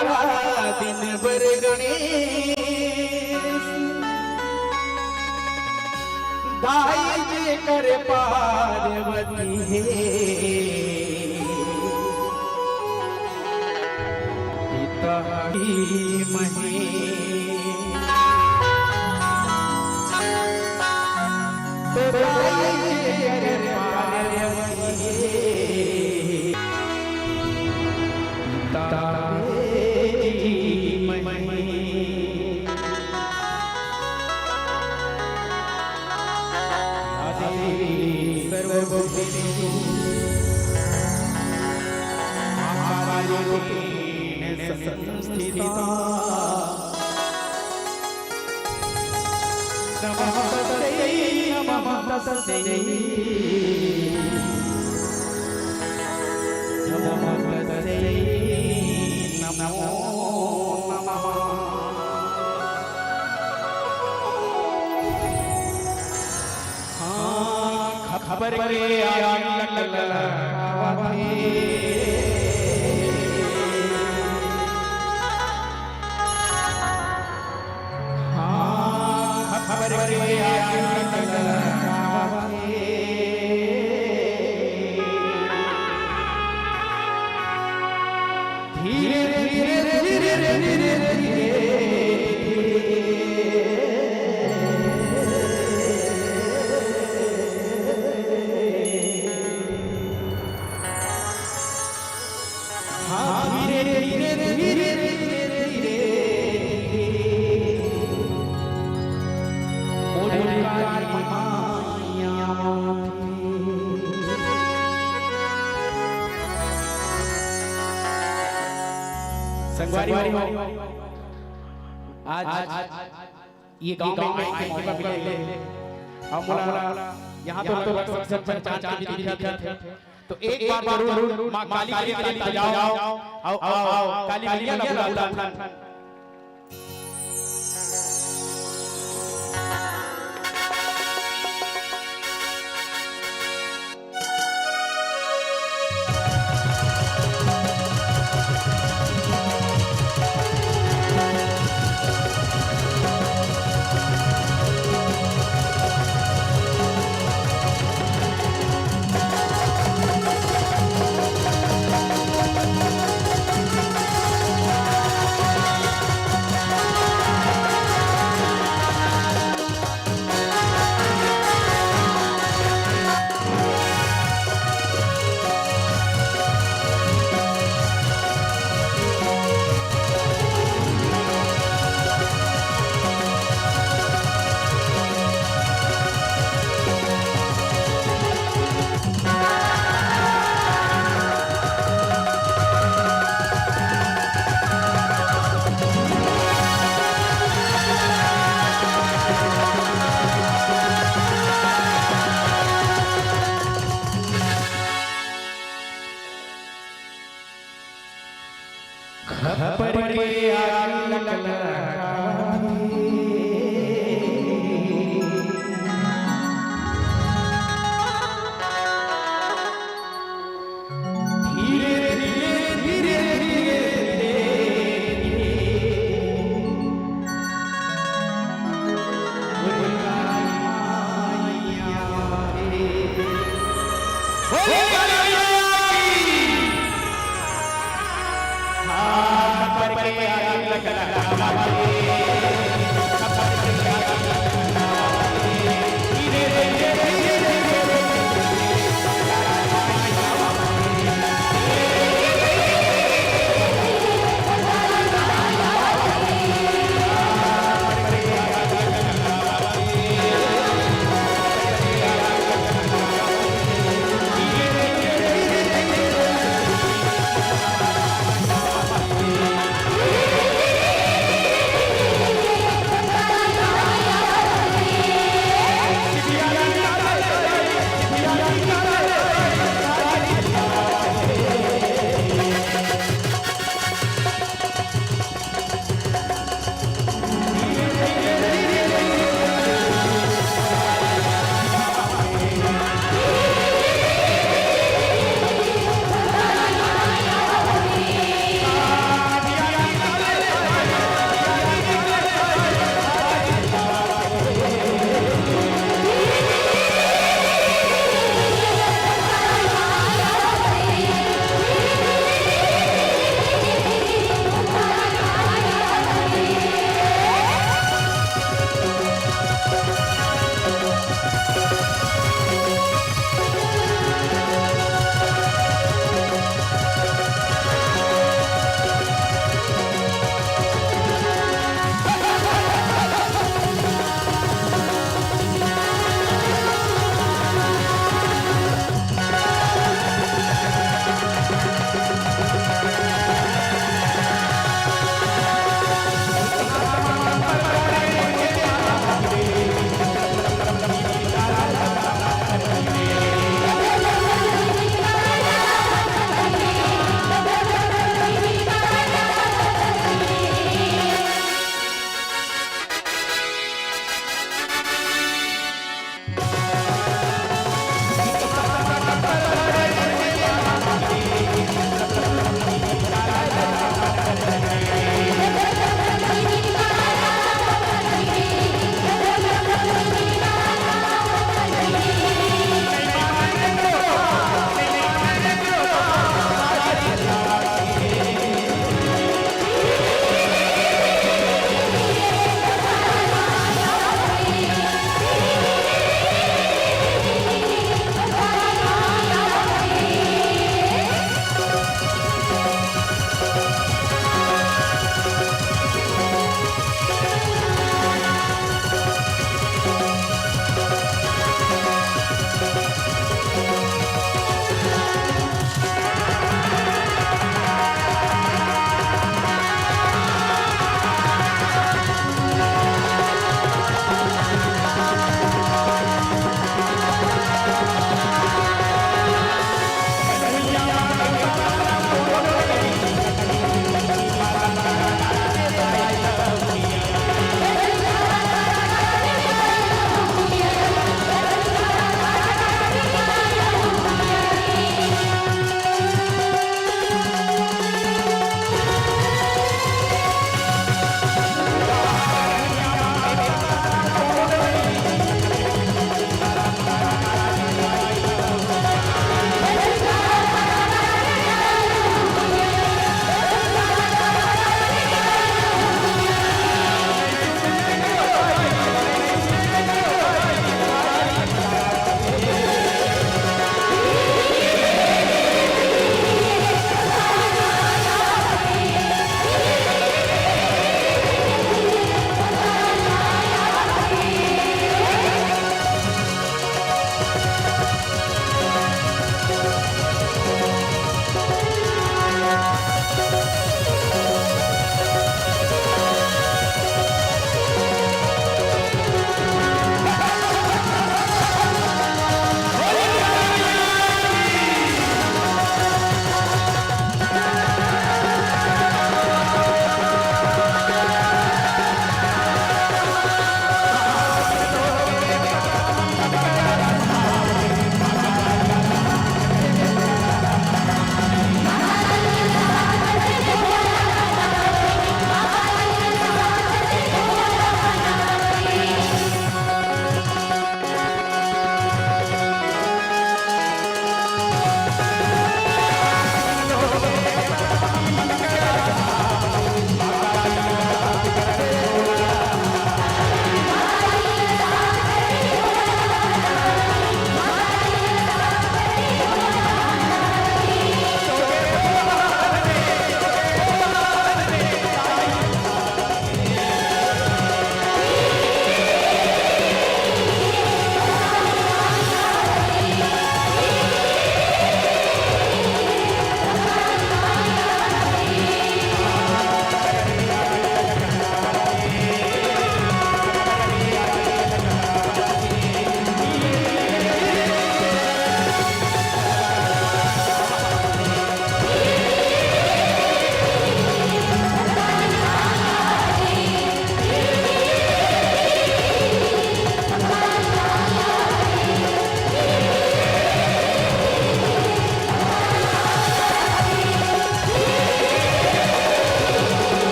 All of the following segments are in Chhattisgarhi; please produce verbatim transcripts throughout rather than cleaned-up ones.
दिन बर गणेश, दाई जेकर पार्वती हे, पिता की मही। तो दाई जेकर पार्वती हे, तारे जी मही। आदि सर्वभूतेषु आकारेण संस्थिता। नमः तस्यै, नमः तस्यै, नमः तस्यै, नमो नमः। हाँ, खप्पर के आग लग, लग, लग, हाँ, खप्पर के आग लग, लग, लग, धीरे धीरे धीरे धीरे धीरे। हाँ, धीरे धीरे धीरे धीरे धीरे। मोर काली माया। संगवारी हो, आज ये गांव में आए के मौका मिले हे। अउ मोला यहाँ तो लगभग सब पहचान के भी दिखत हे। तो एक बार जरूर माँ काली के गीत बजाओ, अउ, अउ, अउ, काली मैया ला बुलाओ। खप्पर के आग लग, लग, लग। धीरे धीरे धीरे धीरे धीरे। बोले काली मैया की। हाँ, खप्पर के आग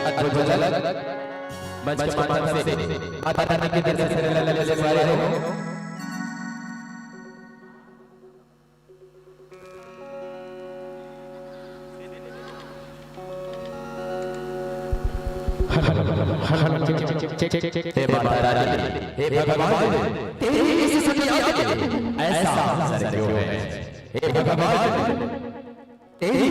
अद्भुत झलक मंच के माध्यम से माता रानी के दर्शन से लगे वाले हो। हे माता रानी, हे भगवान, तेरी इस दुनिया में ऐसा मंजर क्यों है? हे भगवान, तेरी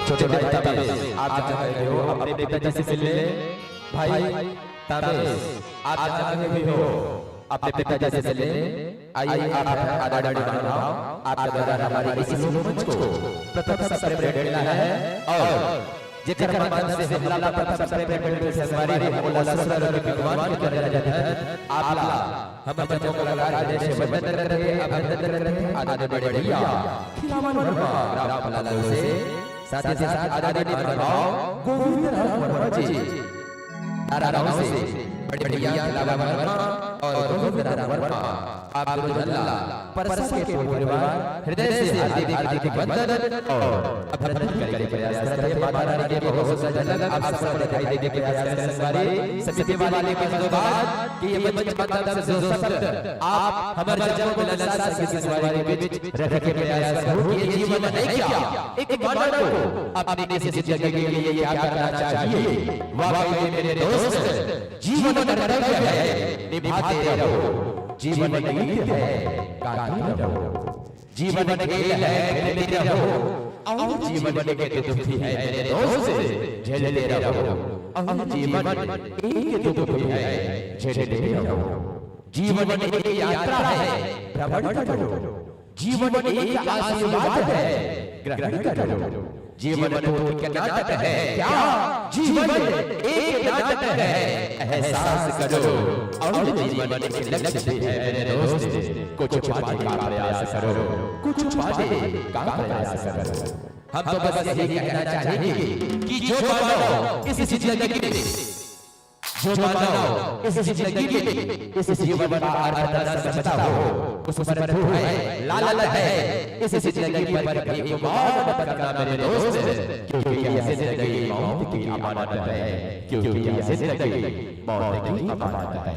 छोटे भाई तपेश, आप जहाँ बैठे हो, अपने पिताजी से मिल ले। भाई तपेश, आप जहाँ कहीं भी हो, अपने पिताजी से मिल ले। आइए, आप आदरणीय महानुभाव, आपके द्वारा हमारे इस लोकमंच को प्रथम सप्रेम भेंट मिला है और जेकर माध्यम से हमला प्रथम सप्रेम भेंट से हमारी ओला सुंदर भगवान के द्वारा आपला हम जम्मो कलाकार हृदय से वंदन करत हे, अभिनंदन करत हे। आदरणीय बड़े भैया खिलावन वर्मा, ग्राम पलालो से, साथ ही साथ आदरणीय महानुभाव गोविंद राम वर्मा जी, तारा गांव से बड़े भैया खिलावन वर्मा और गोविंद राम वर्मा, आप दोनों झन ला परसा के पूर्ण परिवार हृदय से हार्दिक हार्दिक वंदन और अभिनंदन करे के प्रयास करत हे। माता रानी के बहुत सुंदर झलक आप सब ला दिखाई देके प्रयास करत हे। सभी वाले के धन्यवाद कि ये मंच के माध्यम से जो शब्द आप हमर जम्मो मिलनसार संगीत संगवारी के बीच रखे के प्रयास करहू कि ये जीवन है क्या, एक मानव को अपनी इस जिंदगी के लिए क्या करना चाहिए। वाकई में मेरे दोस्त, जीवन कर्तव्य है, निभाते रहो। जीवन गीत है, गाते रहो। जीवन खेल है, खेलते रहो। और जीवन के दुख भी है मेरे दोस्त, झेलते रहो। और जीवन एक दुख भी है, झेलते रहो। जीवन एक यात्रा है, भ्रमण करो। जीवन एक आशीर्वाद है, ग्रहण करो। जीवन तो एक नाटक है क्या? जीवन एक नाटक है, एहसास करो। और जीवन एक लक्ष्य भी है मेरे दोस्त, कुछ पाने का प्रयास करो, कुछ पाने का प्रयास करो। हम तो बस यही कहना चाहेंगे कि जो मानव इस जिंदगी में जो मानव इस जिंदगी में, इस जीवन का अर्थ न समझता हो, उस पर मोह है, लालच है, इस जिंदगी पर कभी गुमान मत करना मेरे दोस्त, क्योंकि यह जिंदगी मौत की अमानत है, क्योंकि यह जिंदगी मौत की अमानत है।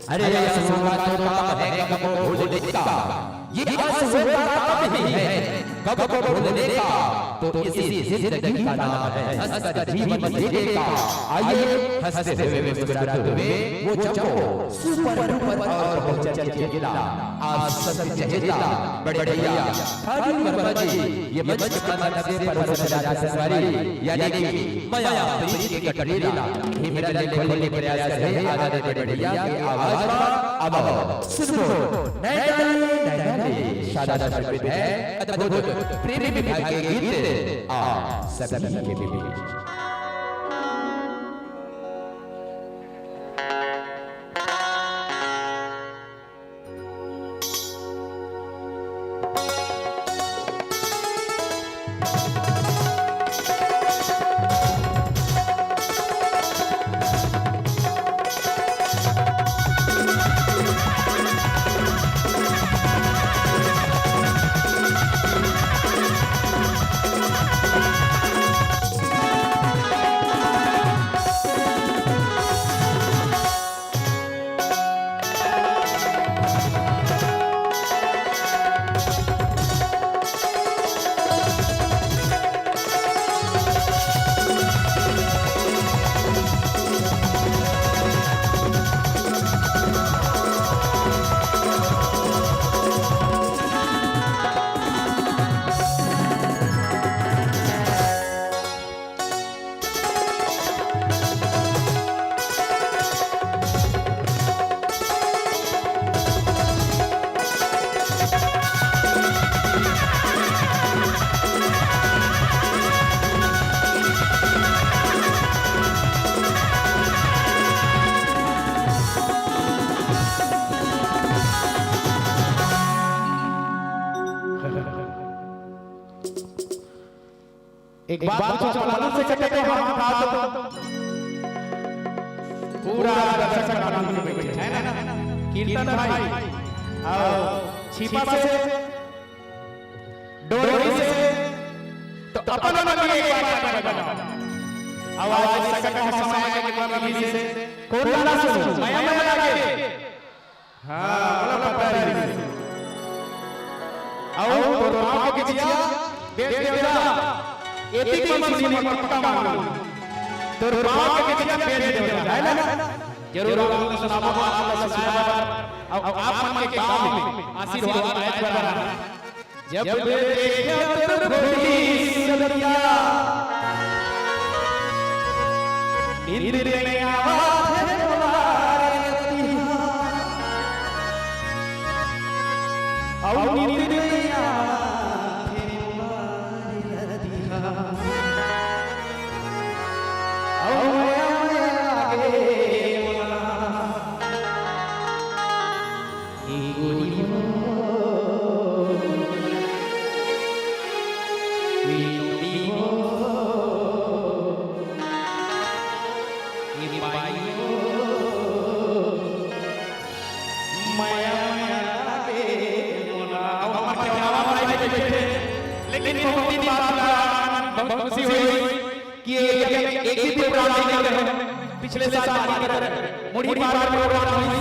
अरे, अरे, अरे, सुना तो काम है गम को भूलने का, ये आंसुओं का काम ही है गम को भूलने का, तो इसी जिंदगी का नाम है हंसकर जीवन जीने का। आइए हंसते हुए मुस्कुराते हुए वो जम्मो सुपर डुपर और बहुचर्चित गीत आप सबके चहेता बड़े भैया हरि वर्मा जी ये मंच के माध्यम से परोसने जा रहे हैं संगवारी, यानी कि मया प्रीत के कटोरा। ये मेरा लेखों के प्रयास करे आदरणीय बड़े भैया के आवाज में। अब सुनो नैना रे, नैना रे, शानदार संगीत है, अद्भुत प्रेमी विभाग के गीत आप सभी के बीच। एक बात पूछो, चपला से कटे हो, हाथ उठाओ तो। पूरा दर्शक मन बैठे, है ना? कीर्तन भाई, और छिपा से, डोरी से, तो अपन मन में एक बात बताओ। आवाज सकत है समय के विधि से। कौन गाना सुनो? मया मया लागे। हाँ, बोला पता है। आओ, तो राम के किया, बेट बेटा, एतिक मन सुनी, मन पक्का मान। तो राम के किया, बेट बेटा, है ना? जरूर आप लोग सुनाओ, आप लोग सुनाओ। अब, अब आप मन के गाँव में आशीर्वाद आए पर जब देखा तोर भोली सूरतिया, नींद नइ आवत हे मोला रतिहा। अउ नींद नइ आवत हे मोला रतिहा। अउ मया मया लागे मोला। ए गोरी हो, ए नोनी हो, ए बाई हो, मया मया लागे मोला। अब हमर केवलावा भाई बैठे, लेकिन बहुत दिन बाद मिला, बहुत खुशी हुई। कि एक, एक, एक भी प्रोग्राम नहीं करते हैं। पिछले साल पानी कर मुड़ी पार प्रोग्राम हुई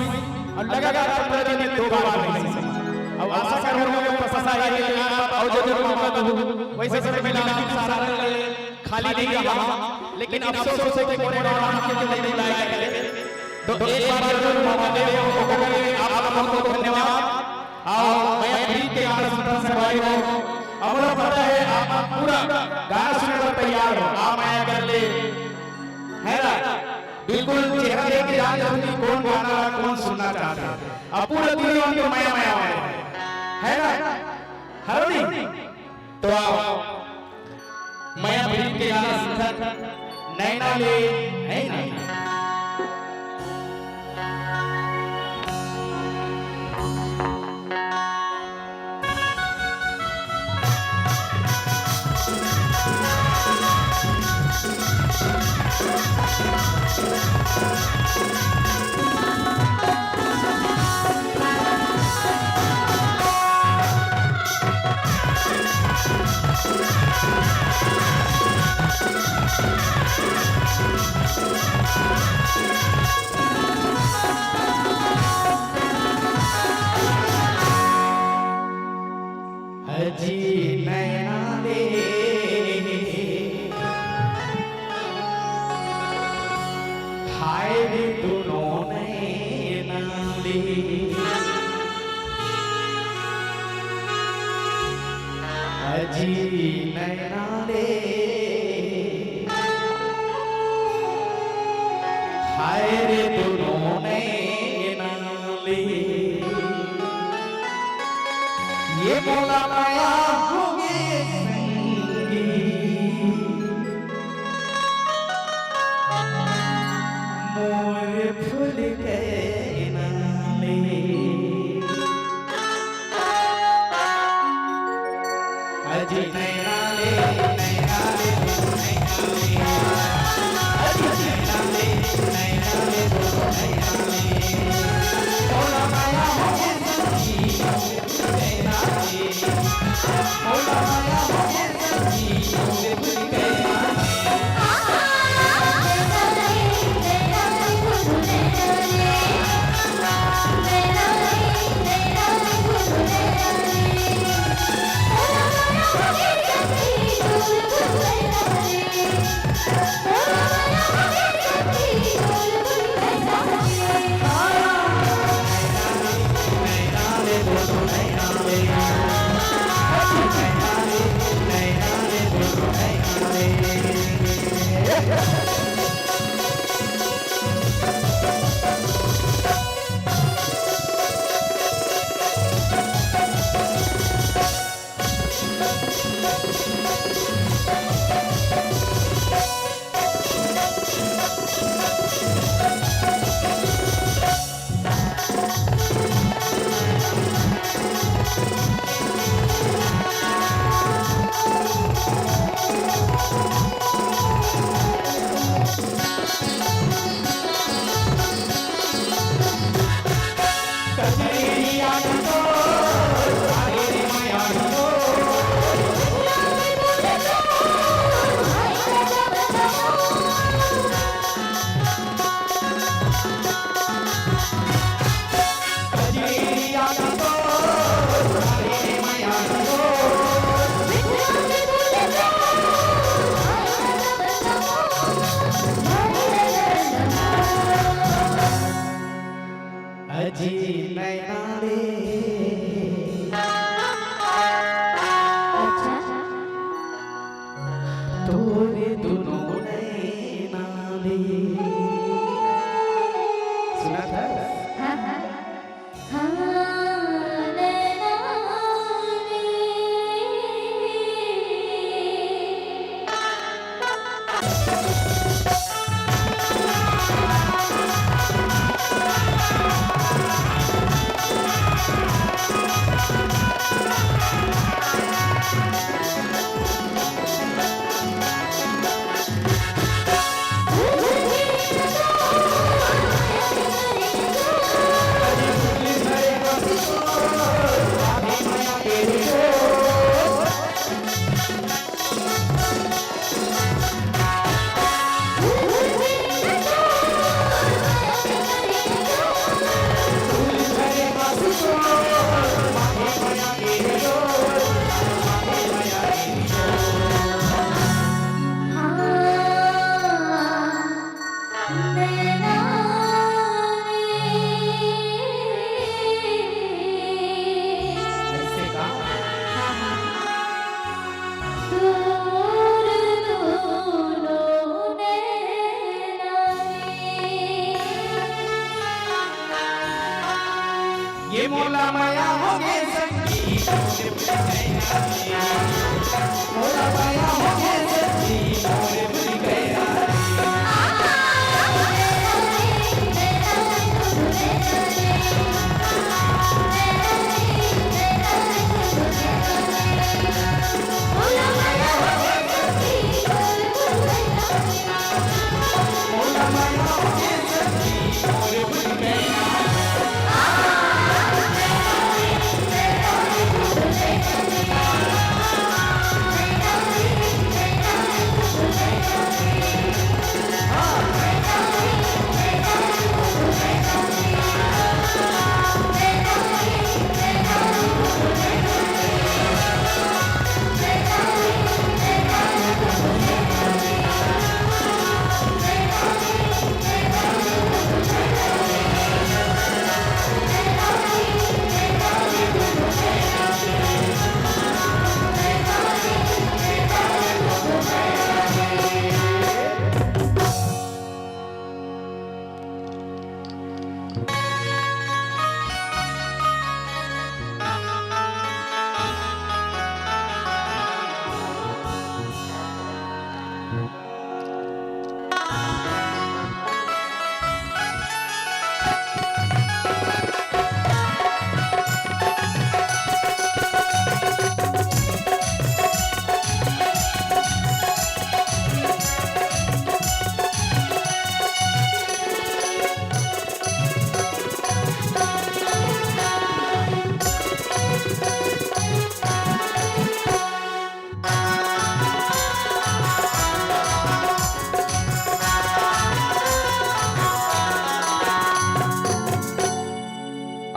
और लगातार पंद्रह दिन में दो बार हुई। अब आशा करूंगा कि पसंद आएगी, आप और जरूर मौका दो। वैसे सर मिला सारा खाली नहीं रहा, लेकिन अफसोस है कि कोरोना के लिए नहीं बुलाया गया। तो एक बार जरूर मौका दे, मौका दे। आप लोगों को धन्यवाद। अउ मैं प्रीत के गाना सुनता से भाई हो, अब मोला पता है आप पूरा गाना सुने बर तैयार हो। आप मया कर ले, है ना? बिल्कुल चेहरा देख के जान जाओ कि कौन गाना कौन सुनना चाहते हैं। अब पूरा दुनिया उनके मया मया में है, है ना? हरो नहीं? तो आओ। मया प्रीत के गाना सुनथन, नैना ले, नैना ले। अजी नैना ले, हाय रे दुनों नैना ले। अजी नैना ले, हाय रे दुनों नैना ले। ये मोला मया होगे संगी, मोर फूल के नाम ले। अजी नैना ले, नैना ले, नैना ले। अजी नैना ले, नैना ले, नैना ले। मोला मया होगे संगी, नैना ले। मोला मया होगे संगी,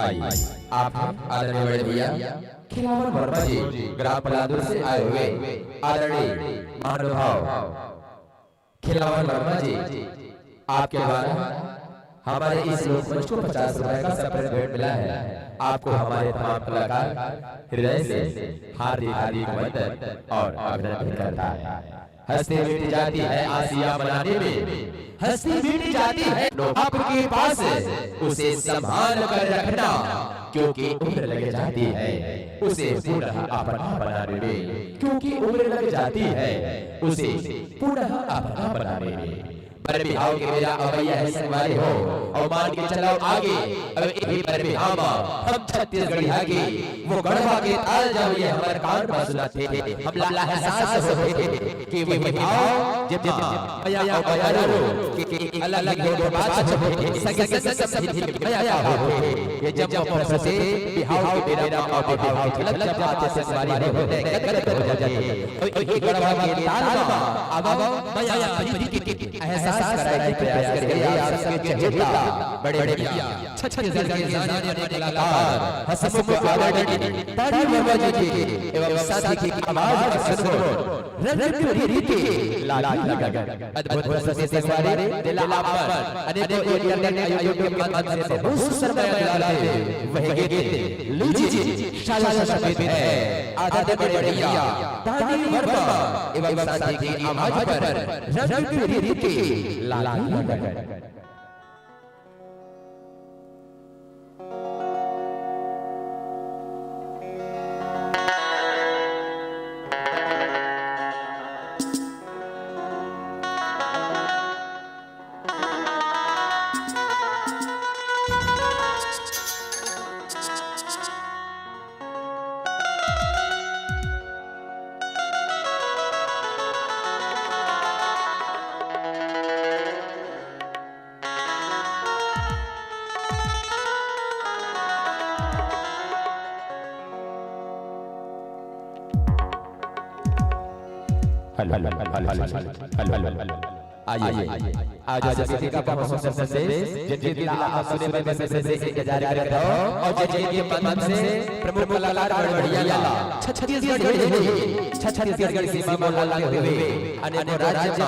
आइए, आप हैं आदरणीय बड़े भैया खिलावन वर्मा जी, ग्राम पलांदुर से आए हुए आदरणीय महानुभाव खिलावन वर्मा जी, आपके द्वारा हमारे इस लोकमंच को पचास रुपए का सप्रेम भेंट मिला है। आपको हमारे तमाम कलाकार हृदय से हार्दिक, हार्दिक वंदन और अभिनंदन करता है। हस्ती मिट जाती है आसियां बनाने में, हस्ती मिट जाती है आपके पास, उसे संभाल कर रखना, क्योंकि उम्र लग जाती है उसे पुनः अपना बनाने में, क्योंकि उम्र लग जाती है उसे पुनः अपना बनाने में। बर बिहाव के बेरा अवइया हे संगवारी हो, अउ मान के चलव आगे, अब इही बर बिहाव म हम छत्तीसगढ़िया के वो गढ़वा के ताल जब ये हमर कान म सुनाथे, हमला एहसास होथे कि वो बिहाव जेमा मया अउ मयारू के, के एक अलग ही गोठ बात होथे, संगे संग सब चीज के मया का होथे। ये जब वो फंसे बिहाव के बेरा म अउ बिहाव के झलक जब आथे संगवारी हो, गदगद हो जाथे। अउ इही गढ़वा के ताल म अब मया प्रीति के एहसास कराए के प्रयास करे आप सबके चहेता बड़े भैया छत्तीसगढ़ के जाने माने कलाकार हसमुख आदरणीय तारी वर्मा जी के एवं साथी की आवाज में सुनबो रंग बिरही के लागी लगन। अद्भुत प्रस्तुति संगवारी, जेला आप मन अनेकों internet आयोग के माध्यम से बहुत सुंदर बना डाले वह गीत लीजिए शाला शमित है आदरणीय बड़े भैया तारी वर्मा एवं साथी की आवाज पर रंग बिरही के लागी लगन। Hello, hello, hello, hello, hello. आइए, आज सभी का बहुत सुंदर संदेश, जिनके दिल आप सुने में बस से इंतजार करत हो, और जिनके मन से प्रमुख कलाकार बड़े भैया ला छत्तीसगढ़ ही नहीं, छत्तीसगढ़ सीमा को लांघते हुए अनेकों राज्य में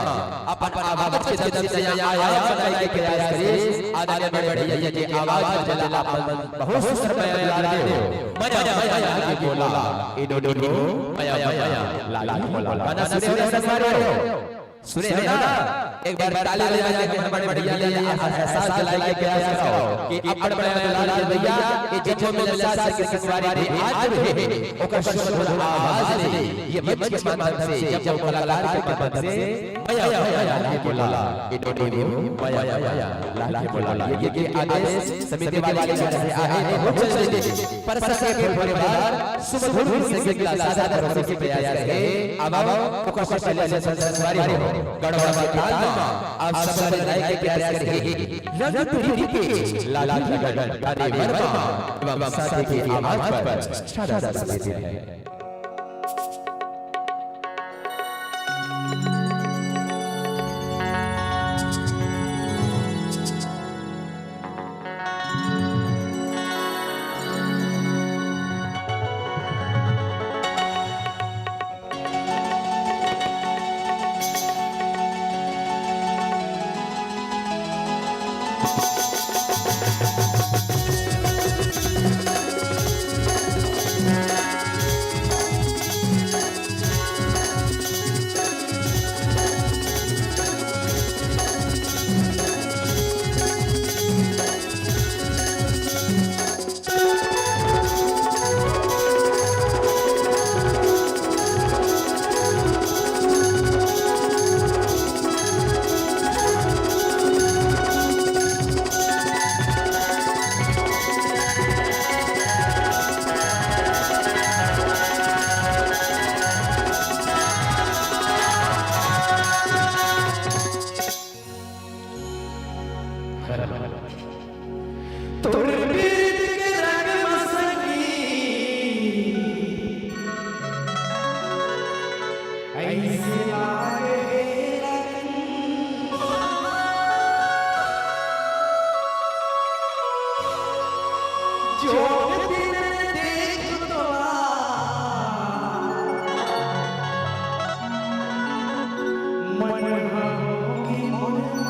अपन आवाज के दम से नया आयाम बनाने के प्रयास करे। आदरणीय बड़े भैया के आवाज में जला अपन बहुत सुंदर बयान ला रहे हो। मया, मया, लागी मोला, इनो, इनो, मया, मया, लागी मोला। गाना सुने हो, संगवारी हो? सुने हो ना? एक बार ताली बजा के हमर बड़े भैया ल एहसास दिलाए के प्रयास करो कि अपन बड़े दुलार के भैया, ये जब वो मिले सास के संगवारी भी आज भी है, ओकर सुमधुर आवाज ले, ये मंच के माध्यम से, जब वो कलाकार के माध्यम से, मया, मया, लागे बोला, ये डोडी व्यू, मया, मया, लागे बोला, ये, ये आदेश समिति वाले की तरफ से आए हैं, वो चल देते। पर सबके परिवार सुमधुर संगीत ला साझा करो के प्रयास रहे। अब ओकर से पहले से संस्कारी हो। गड़बड़ के ताल मा आप सब बजाए के प्रयास रहे। रंग तुरी के लाला लगन, गाने वर्मा एवं साथी के आवाज पर शानदार संगीत है। तोर प्रीत के रंग म संगी, अइसे लागे हे लगन। जोर दिन देख तोला, मन ह होगे मोर मगन।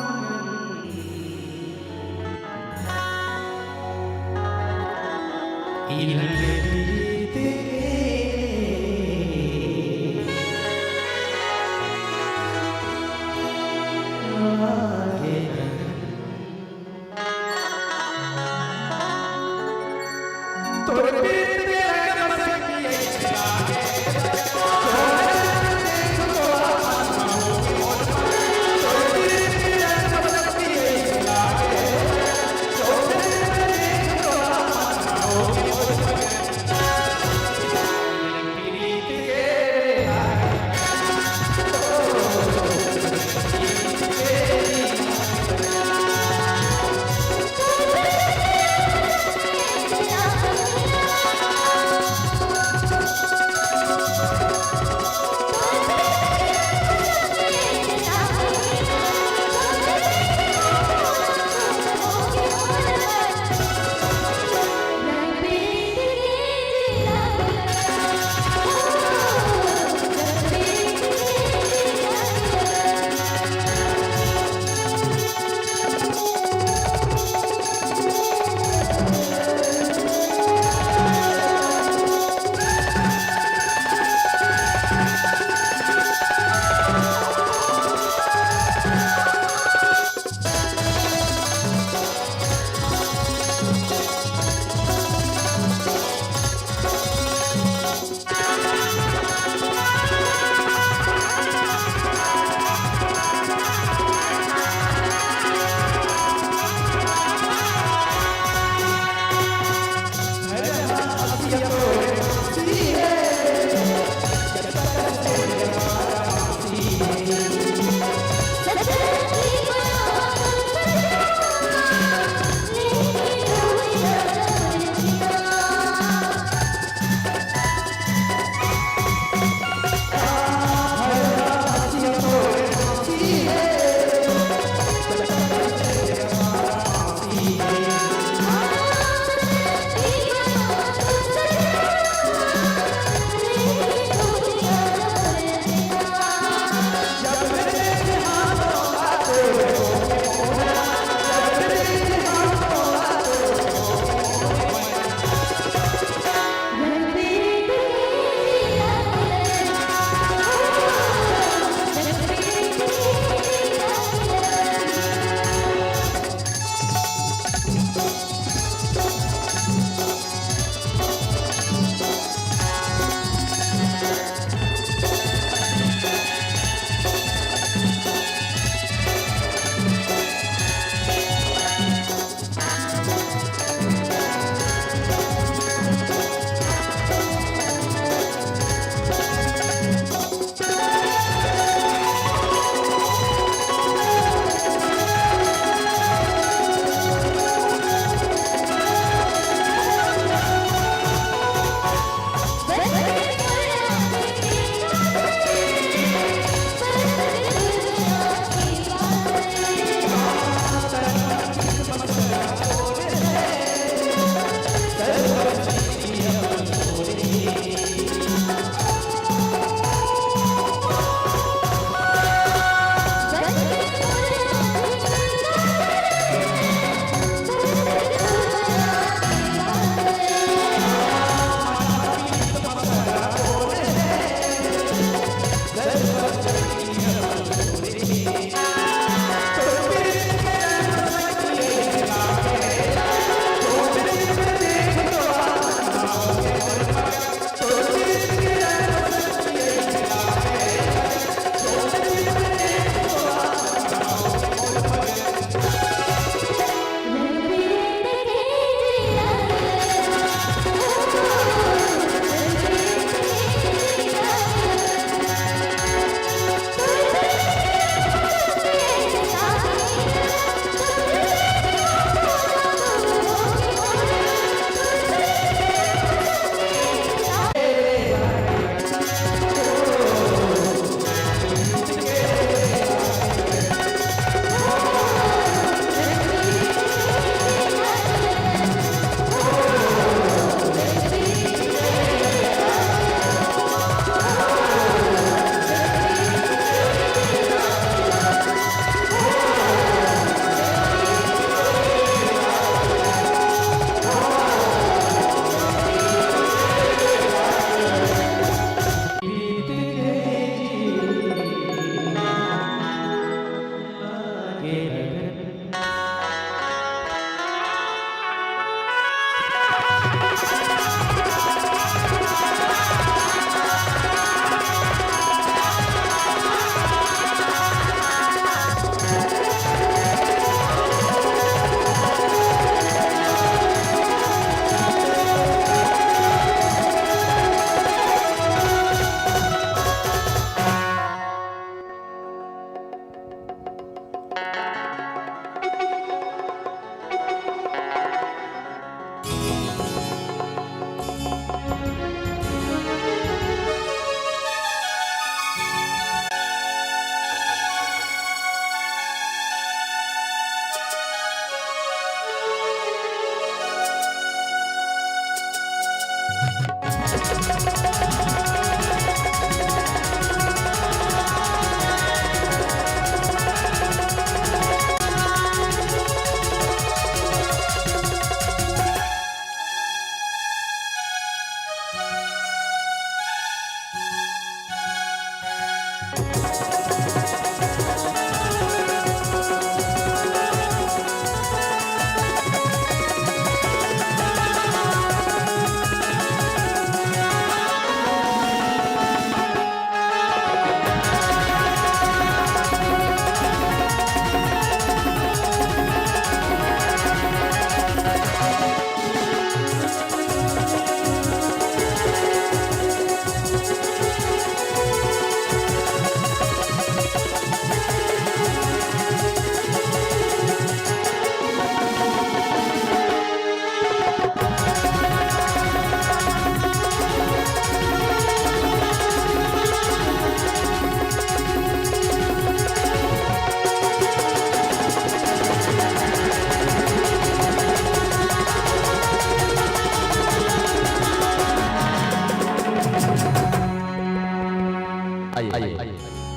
आइए, आइए,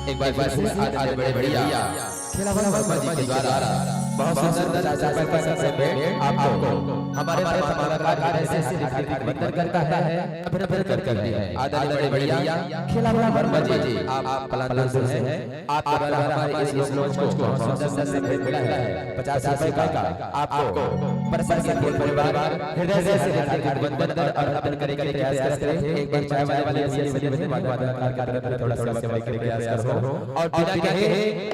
एक बार फिर से आदरणीय बड़े भैया खेलावन वर्मा जी के द्वारा बहुत सुंदर चार चार पाँच पाँच से भेंट आपको हमारे बड़े कलाकार हृदय से हार्दिक वंदन करता है, अभिनंदन करता है। आदरणीय बड़े भैया खेलावन वर्मा जी, आप, आप पलांदुर से हैं, आपके द्वारा हमारे इस लोक मंच को बहुत सुंदर से भेंट मिला है। पचास रुपए का आपको परसर के फूल परिवार हृदय से हार्दिक वंदन और अर्पण करने के प्रयास करते हैं। एक बार चाय वाले भैया से, वाले भैया से, वाले भैया से थोड़ा सा समय के प्रयास करो। और बिना कहे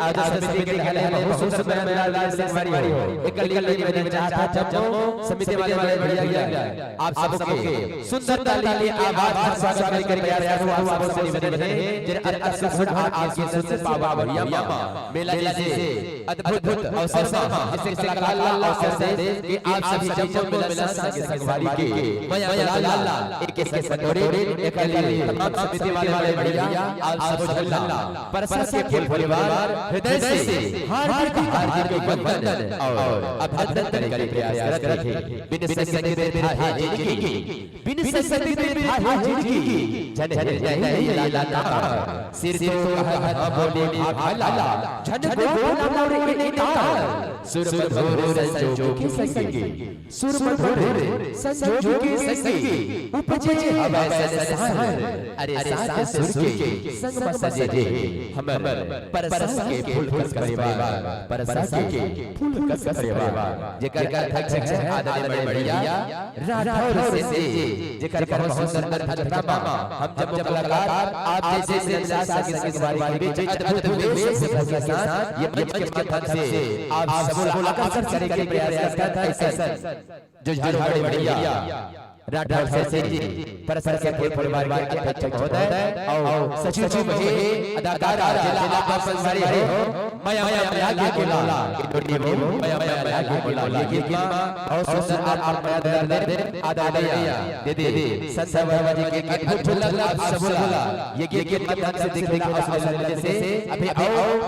आज समिति के कार्यालय में बहुत सुंदर मेला लाल संगवारी हो। एक कली कली में चाहता जब समिति वाले, वाले भैया, भैया, आप सबके सुंदर ताली के आवाज से स्वागत करने के प्रयास करो। आप सबसे निवेदन है, जिन अद्भुत सुंदर आपके सुंदर पावा भैया माँ मेला जैसे अद्भुत अवसर मा, जिससे कलाकार ला अवसर दे कि आप सभी जब जब मिलन संग संगवारी के मया लाला एक एक कटोरी एक कली तमाम समिति वाले, वाले भैया, आप सब झल्ला परसर के फूल परिवार हृदय से हार्दिक हार्दिक वंदन और अभिनंदन करे के प्रयास करत रहे। बिन संग के था है जिंदगी, बिन संग के था है जिंदगी, जन हृदय लाला का सिर तो कहत बोले भाला, झन को ना मोरे इनकार। सुर मधुर संजोग के संगी, सुर मधुर संजोग के संगी, उपजे हवै संसार। अरे सात सुर के संग मा सजे हे हमर परसा के फूल कस परिवार, परसा के फूल कस परिवार। जेकर अध्यक्ष है आदरणीय बड़े भैया राठौर सेठ जी, जेकर बहुत सुंदर अध्यक्षता मा हम जब कलाकार आप जैसे संगीत संगवारी के बीच अद्भुत वेशभूषा के साथ ये मंच के माध्यम से आप सबको आकर्षित करे के प्रयास करत है। ऐसा जो झाड़ू बड़े भैया राठौर सेठ जी, परसर के फूल परिवार के अध्यक्ष महोदय और सचिव जी महोदय, अदाकार जिला आप संगवारी हो, मया मया मया के बोला, ये डोरी हो, मया मया मया के बोला, ये गीत मा बहुत सुंदर आप, आप मया दे, आदरणीय दीदी संध्या वर्मा जी के अद्भुत झलक आप सब बोला, ये गीत के माध्यम से देखने का अवसर मिले से अभी और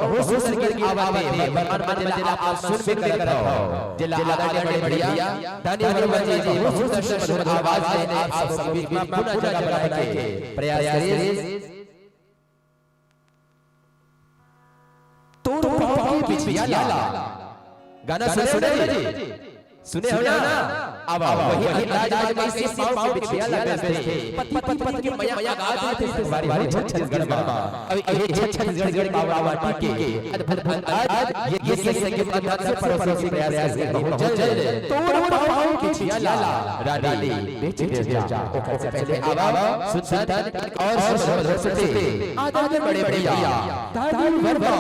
बहुत सुंदर गीत आवा में वर्तमान में आप सुन भी करत हो। जिला आदरणीय बड़े भैया दानी वर्मा जी बहुत सुंदर सुमधुर आवाज में आप सबके बीच में पुनः जगह बनाए के प्रयास करिस। तोर पाँव के बिछिया ला। गाना सुने हो ना जी? सुने हो ना? अब, अब वही अंदाज में कैसे पाँव के बिछिया ला करते हैं। पति, पति, पति के मया, मया गा देते हैं बारी, बारी छत्तीसगढ़ में। अब ये छत्तीसगढ़ के पावा माटी के अद्भुत अंदाज, ये, ये संगीत के माध्यम से परोसने के प्रयास करते हैं। बहुत जल्द तोर पाँव के बिछिया ला, रानी, बेच दे जा। ओकर से पहले आवा, सुंदर और सुंदर से आदरणीय बड़े भैया दानी वर्मा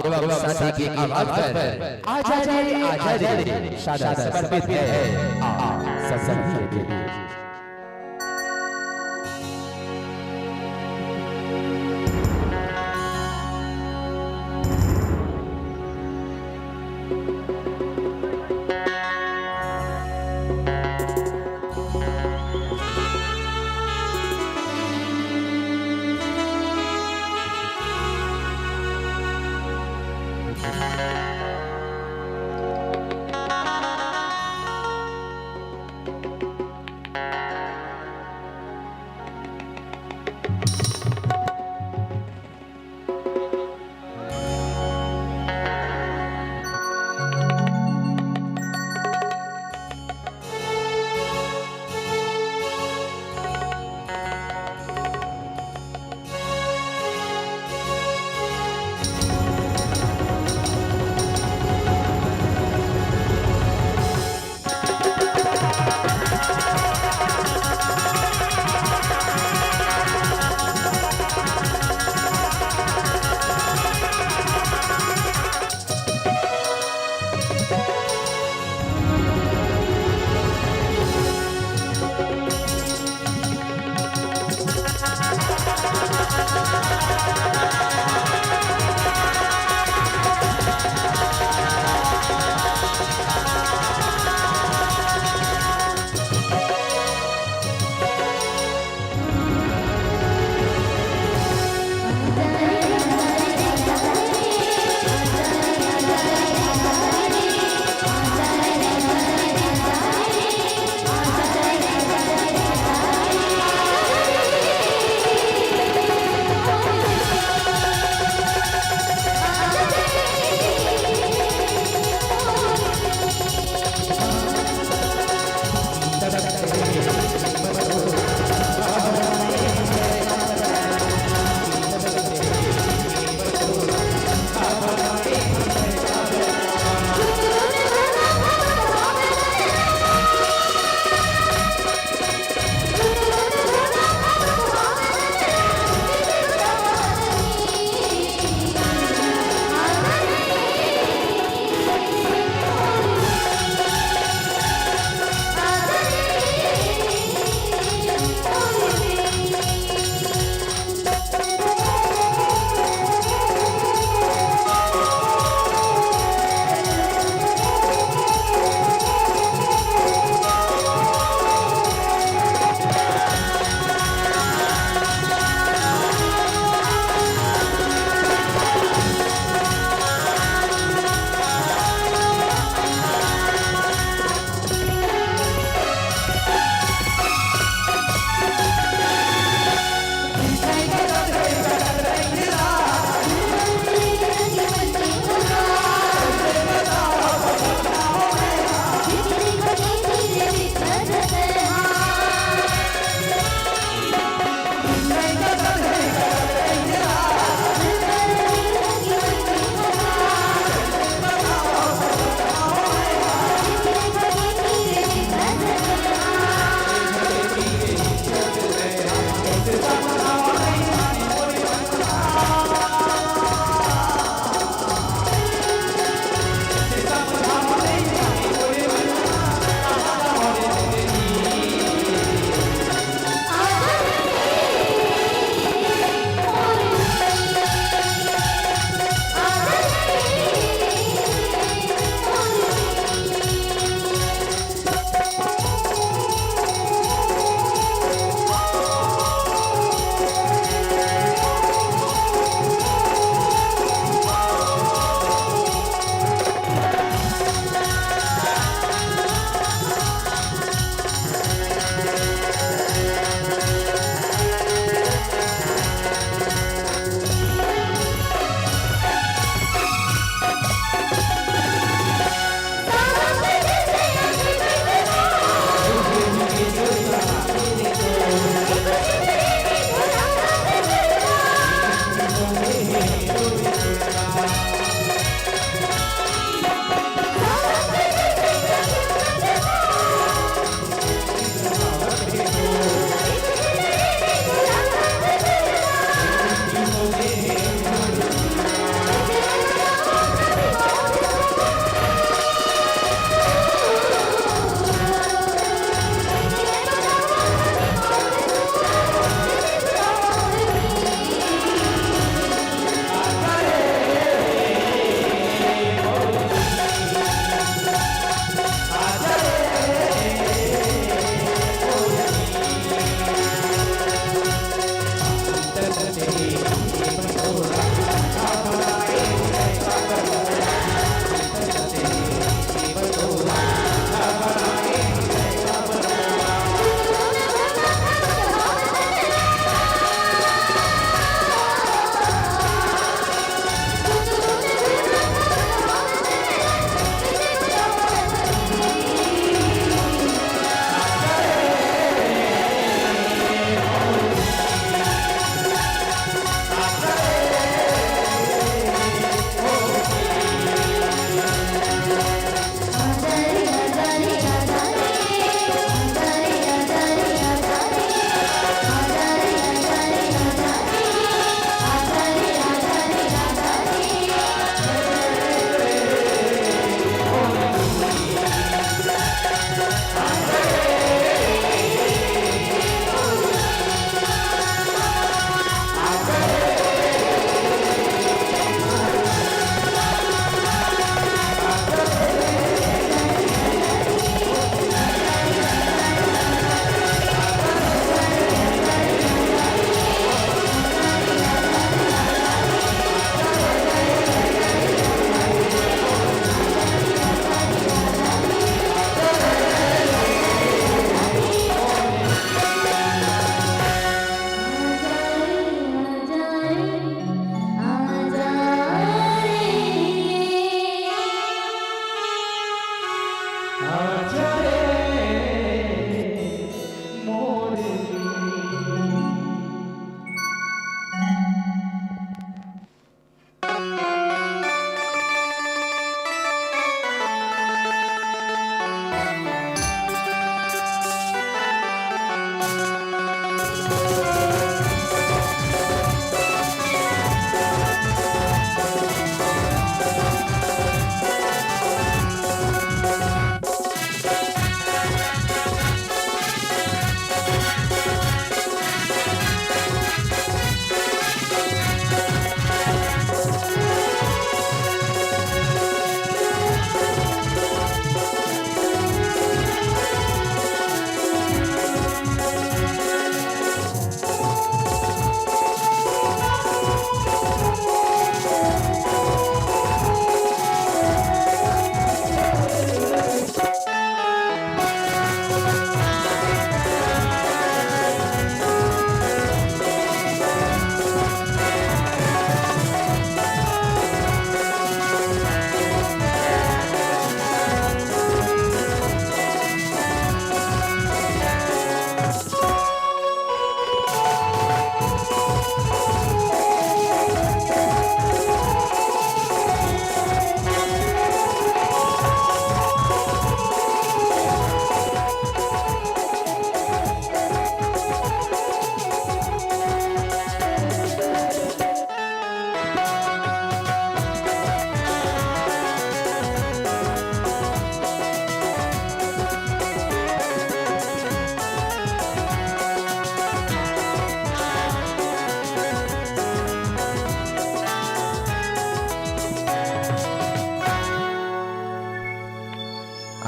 एवं साथी की आवाज पर आजा रे, आजा रे, शाबाश, समर्पित है। आ, आ, सत्संग के लिए।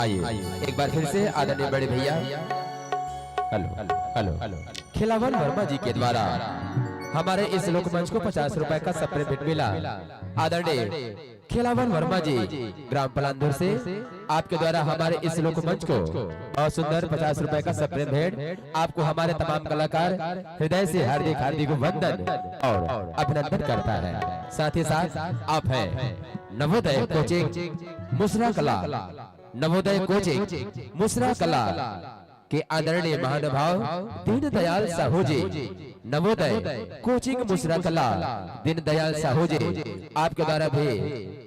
आइए, एक बार फिर से आदरणीय बड़े भैया, hello, hello, hello, Khilawan Verma ji के द्वारा हमारे इस लोकमंच को पचास रुपए का सप्रेम भेंट मिला। आदरणीय खिलावन वर्मा जी, ग्राम पलांदुर से, आपके द्वारा हमारे इस लोकमंच को बहुत सुंदर पचास रुपए का सप्रेम भेंट आपको हमारे तमाम कलाकार हृदय से हार्दिक, हार्दिक वंदन और अभिनंदन करता है। साथ ही साथ आप हैं नवोदय कोचिंग मुसरा कला, नवोदय कोचिंग मुसरा कला के आदरणीय महानुभाव दीनदयाल साहू जी, नवोदय कोचिंग मुसरा कला, दीनदयाल साहू जी, आपके द्वारा भी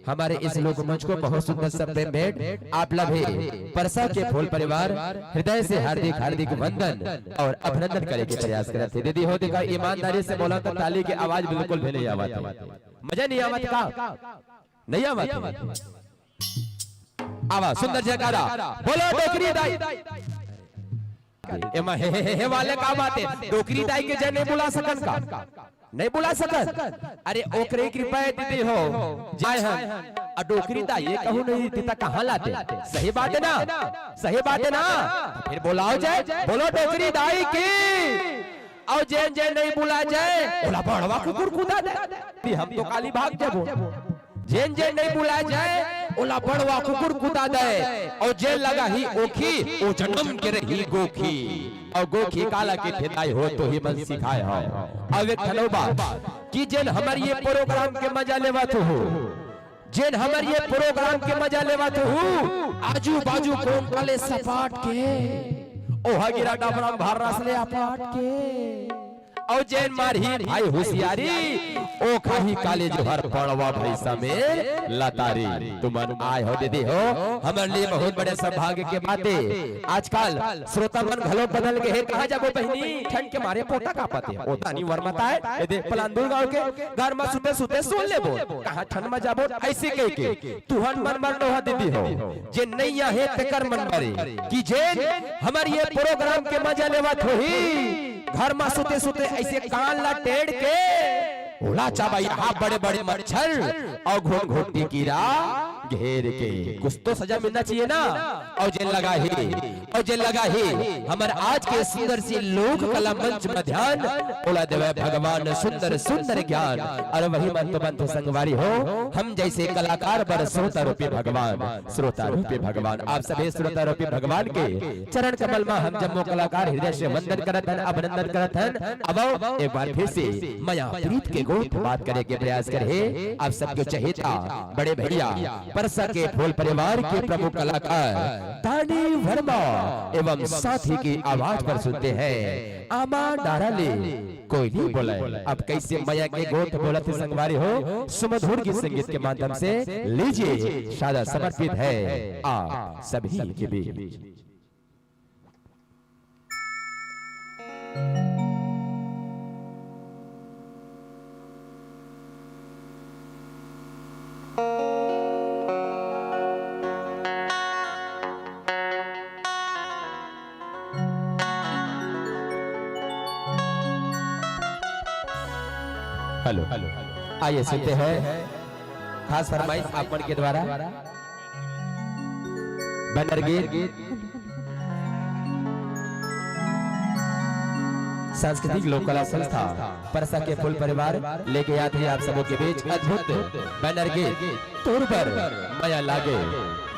हमारे इस लोकमंच को बहुत सुंदर सप्रेम भेंट आप ला भी परसा के फूल परिवार हृदय से हार्दिक, हार्दिक वंदन और अभिनंदन करे के प्रयास करत हे। दीदी हो, देखा, ईमानदारी से बोला तो ताली के आवाज बिल्कुल भी नहीं आवत हे। मजा नहीं आवत का? नहीं आवत हे। आवा, सुंदर जयकारा। बोलो डोकरी दाई। एमा हे, हे, हे, हे वाले का बात हे? डोकरी दाई के जय नहीं बुला सकन का? नहीं बुला सकन? अरे ओकरे कृपा हे दीदी हो, जाय हम। आ डोकरी दाई ये कहूँ नहीं दीता कहाँ लाते? सही बात हे ना? सही बात हे ना? तो फिर बुलाओ जय, बोलो डोकरी दाई की। अउ जेन जेन नहीं बुला जाय, ओला बड़वा कुकुर कुदा दे। हम तो काली भाग जाबो। जेन जेन नहीं बुला जाय, ओला बड़वा कुकुर कुदा दे। अउ जेन लगा ही ओखी, ओ जन्म के रही गोखी। अउ गोखी काला के ठेदाई हो तो ही मन सिखाए हो। अब एक ठन अउ बात कि जेन हमर ये प्रोग्राम के मजा लेवत हो, जेन हमर ये प्रोग्राम के मजा लेवत हो, आजू बाजू कोन काले सपाट के, ओहा गिरा डबरा म भर रस ले अपाट के। अउ जेन मारही भाई हुसियारी, ओ खाही काले जोहर पड़वा भैंसा में लतारी। तुमन आय हो दीदी हो, हमर लिए बहुत बड़े सौभाग्य के बात हे। आजकल श्रोता मन घलो बदल गे हे। कहाँ जाबो बहिनी, ठंड के मारे पोटा कांपत हे। ओ तानी वर मताए, ए दे पलांदुर गांव के घर म सुते सुते सुन लेबो। कहाँ ठंड म जाबो, अइसे कहिके। तुहन मन बर नोहा दीदी हो, जेन नइ आहे तेकर मन बरे, कि जेन हमर ये प्रोग्राम के मजा लेवत होही, घर म सुते सुते अइसे कान ला टेढ़ के, ओला चाबा यहाँ बड़े बड़े मच्छर अउ घुन घुन के कीरा घेर के। कुछ तो सजा मिलना चाहिए ना। अउ जेन लगा ही, अउ जेन लगा ही हमर आज के सुंदर सी लोक कला मंच म ध्यान, ओला देवय भगवान सुंदर सुंदर ज्ञान। अउ वही मंत्र मंत्र संगवारी हो, हम जैसे कलाकार बर श्रोता रूपी भगवान, श्रोता रूपी भगवान, आप सभी श्रोता रूपी भगवान के चरण कमल म हम जम्मो कलाकार हृदय से वंदन करत हन, अभिनंदन करत हन। अब एक बार फिर से मया प्रीत के गोठ बात करे के प्रयास करे हे आप सबके चहेता बड़े भैया परसा के फूल परिवार के प्रमुख कलाकार दानी वर्मा एवं साथी की आवाज पर सुनते हैं आमा डारा ले कोयली बोले। अब कैसे मया के गोठ बोलत हे संगवारी हो, सुमधुर गीत संगीत के माध्यम से लीजिए, सादर समर्पित है आप सभी के बीच। हेलो, हेलो, आइए सुनते हैं खास फरमाइश आप मन के द्वारा। बैनर गीत सांस्कृतिक लोक कला संस्था परसा के फूल परिवार लेके आत हे आप सबों के बीच अद्भुत बैनर गीत तोर बर मया लागे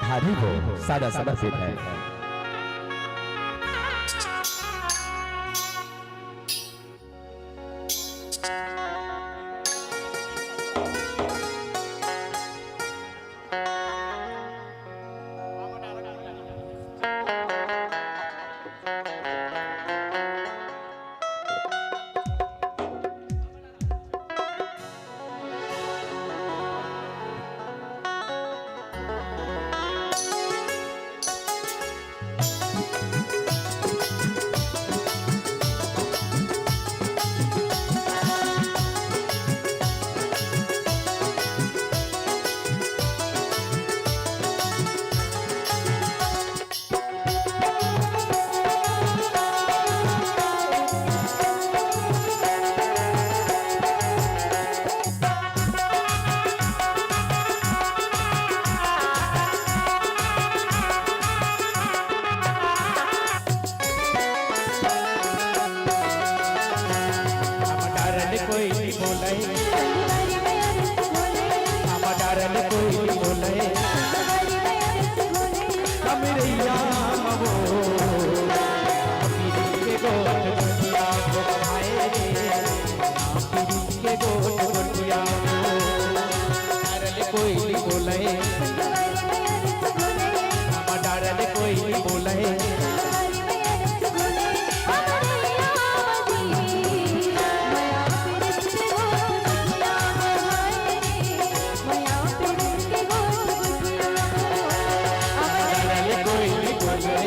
भारी हो सादर समर्पित है। कोई नहीं बोले, हम डरन कोई नहीं बोले। डरन कोई नहीं बोले।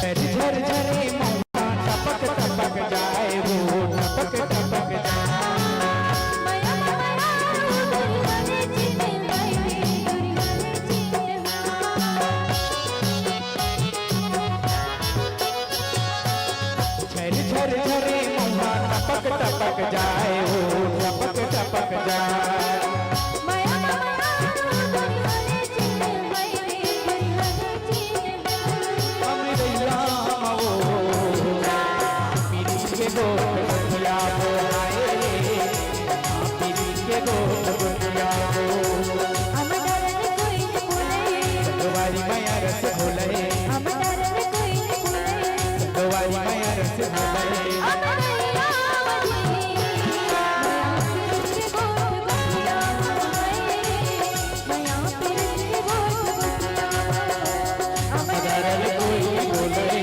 झर झर रे मौना टपक टपक जाए वो, टपक टपक जाए। झर झर झर रे मौना टपक टपक जाए वो, टपक टपक जाए। अमृत राम वो, पीरी के गोठ गोठिया वो, हाय रे, पीरी के गोठ गोठिया वो। हम डरन कोई नहीं बोले। संगवारी मैया रस घोले। हम डरन कोई नहीं बोले। संगवारी मैया रस घोले। हम डरन कोई नहीं बोले।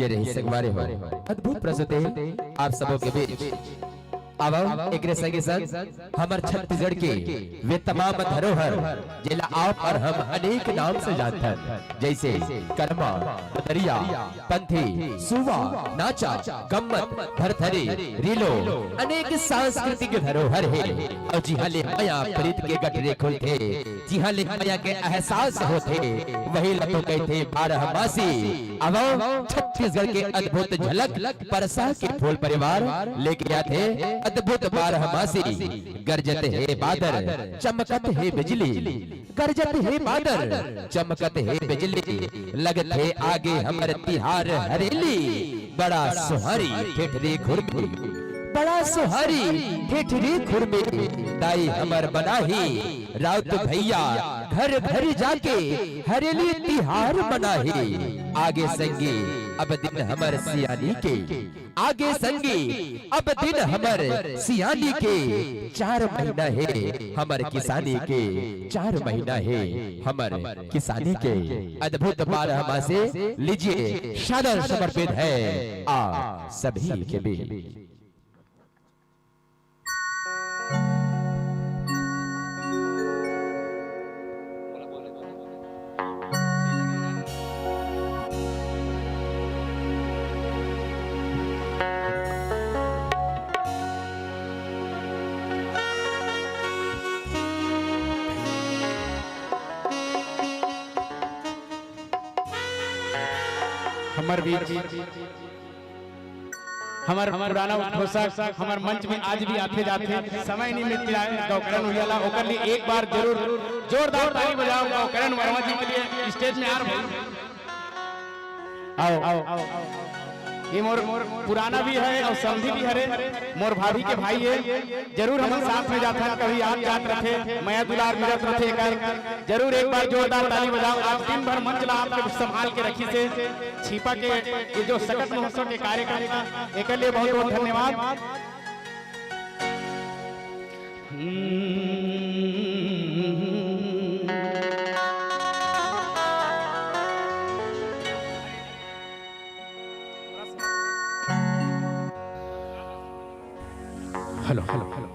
ये रही संगवारी हो, अद्भुत प्रस्तुति आप सबों के बीच। अब एकरे संगे संग हमर छत्तीसगढ़ के वे तमाम धरोहर, जेला आप और हम अनेक नाम से जानथन, जैसे करमा, ददरिया, पंथी, सुवा, नाचा, गम्मत, भरथरी, रीलो, अनेक सांस्कृतिक धरोहर हे। और जिहाँ ले मया प्रीत के गठरी खुलथे, जिहाँ ले मया के एहसास होथे, वही ल तो कहिथे बारह मासी। अब छत्तीसगढ़ के अद्भुत झलक परसा के फूल परिवार लेके आथे अद्भुत बारह मासी। गरजत हे बादर, चमकत हे बिजली, गरजत हे बादर, चमकत हे बिजली, लगत हे आगे हमर तिहार हरेली। बड़ा सुहारी ठेठरी खुरमी, बड़ा सुहारी ठेठरी खुरमी, दाई हमर बनाही राउत भैया घर घर जाके हरेली तिहार मनाही। आगे संगी अब दिन हमर सियानी के, आगे संगी अब दिन हमर सियानी के, चार महीना हे हमर किसानी के, चार महीना हे हमर किसानी के। अद्भुत बारह मासी, लीजिए सादर समर्पित है आप सभी के बीच। हमर बीच हमर पुराना उद्घोषक हमर मंच में आज भी आथे जाथे, समय निमित्त आए गौकरण उइया ला, ओकर लिए एक बार जरूर जोरदार ताली बजाओ। गौकरण वर्मा जी के लिए स्टेज में आ रहे। आओ, आओ। ये मोर पुराना भी है और समधी भी हरे, मोर भाभी के भाई है। जरूर हमन साथ में जाथन, कभी आत जात रथे, मया दुलार मिलत रथे एकर। जरूर एक बार जोरदार ताली बजाओ। आज दिन भर मंच ला आपके संभाल के रखिस हे। छिपा के ये जो सकत महोत्सव के कार्यक्रम था, एकर लिए बहुत बहुत धन्यवाद। Hello, hello, hello.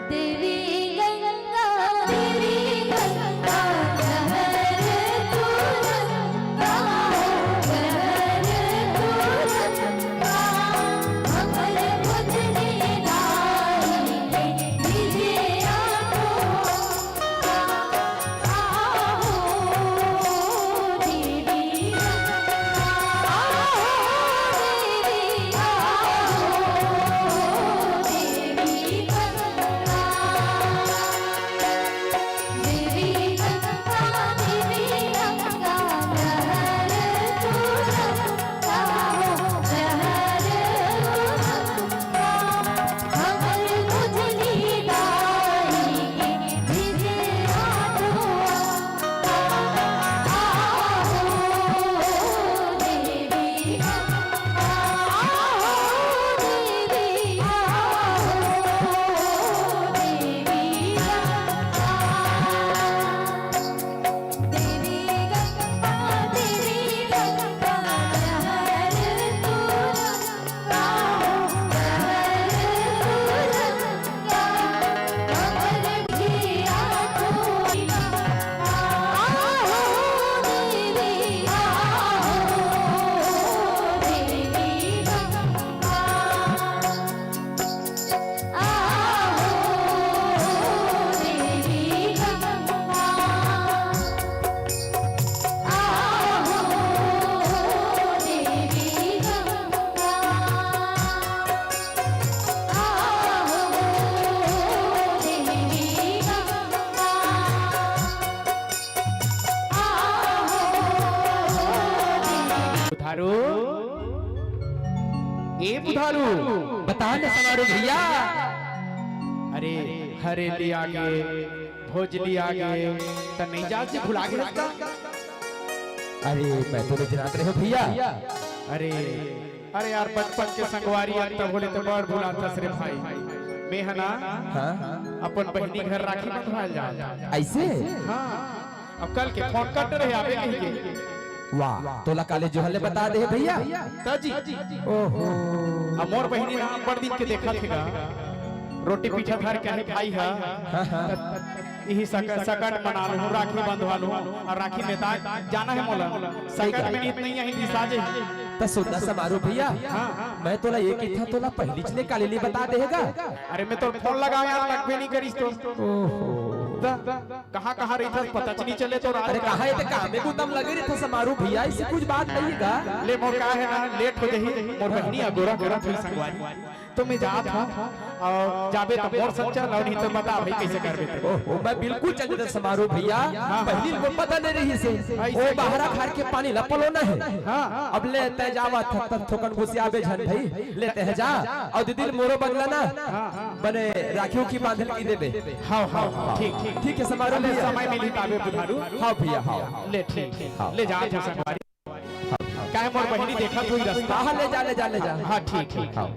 देवी गंगा, देवी गंगा, लहर तू रंगा हो, लहर तू रंगा, हमर बुझने लाई के विजया को। बुधारू, ए बुधारू, बता न समारू भैया। अरे, हरेली आगे, भोजली आगे, त नइ जात जी, भुला गे हस का? अरे, मैं तो नइ जानत रहेंव भैया। अरे, अरे यार, बचपन के संगवारी, अब तब होले त बड़ भुलाथस रे भाई। मैं ह ना, हाँ? अपन बहिनी घर राखी बंधवाय ल जात। अइसे? हाँ। अब कल के फोन करत रहे, आबे कहि के। वाह, तोला काले जोहर ले बता दे हे भैया। त जी। ओहो। अब मोर बहिनी ना बड़ दिन के देखत हे गा। रोटी पीठा धर के आहे भाई ह। हाँ, हाँ। त इही सक-, सकट मना लूँ, राखी बंधवा लूँ, अउ राखी में त जाना हे मोला। सकट में नीत नइ आही, दिसा जाही। त सुन ना समारू भैया, हाँ। मैं तोला ये कहिथंव, तोला पहिलीच ले काले नइ बता दे हे गा। अरे मैं तोर फोन लगाएंव यार, लगबे नइ करिस तो। ओहो। त कहाँ, कहाँ रहिथस, पता च नइ चले तोर। अरे कहाँ हे, ते काम में गुतम लगे रहिथस समारू भैया, अइसे कुछ बात नइ हे गा। ले मोर का हे ना, लेट हो जाही, मोर बहिनी अगोरा करत होही संगवारी। त मैं जात हंव, अउ जाबे त मोर संग चल, अउ नहीं त बता भाई कइसे करबे ते। ओहो, मैं बिल्कुल चल देथंव समारू भैया, हाँ, हाँ। पहिली ल मोर पता नइ रहिस हे। अइसे ओ बहरा खार के पानी ल पलोना हे। हाँ। अब ले तैं जावत हस त थोकन गुसियाबे झन भाई, ले तैं जा, अउ दीदी ल मोरो बदला ना, हाँ, हाँ। बने राखी उखी बांधे ल कहि देबे। हाँ, हाँ, हाँ, ठीक, ठीक। ठीक हे समारू भैया। समय मिलही ताबे बुधारू। हाँ भैया, हाँ। ले ठीक, ठीक। हाँ। ले जात हंव संगवारी। काहे मोर बहिनी देखत होही रस्ता। हाँ, ले जा, ले जा, ले जा। हाँ, ठीक, ठीक। हाँ।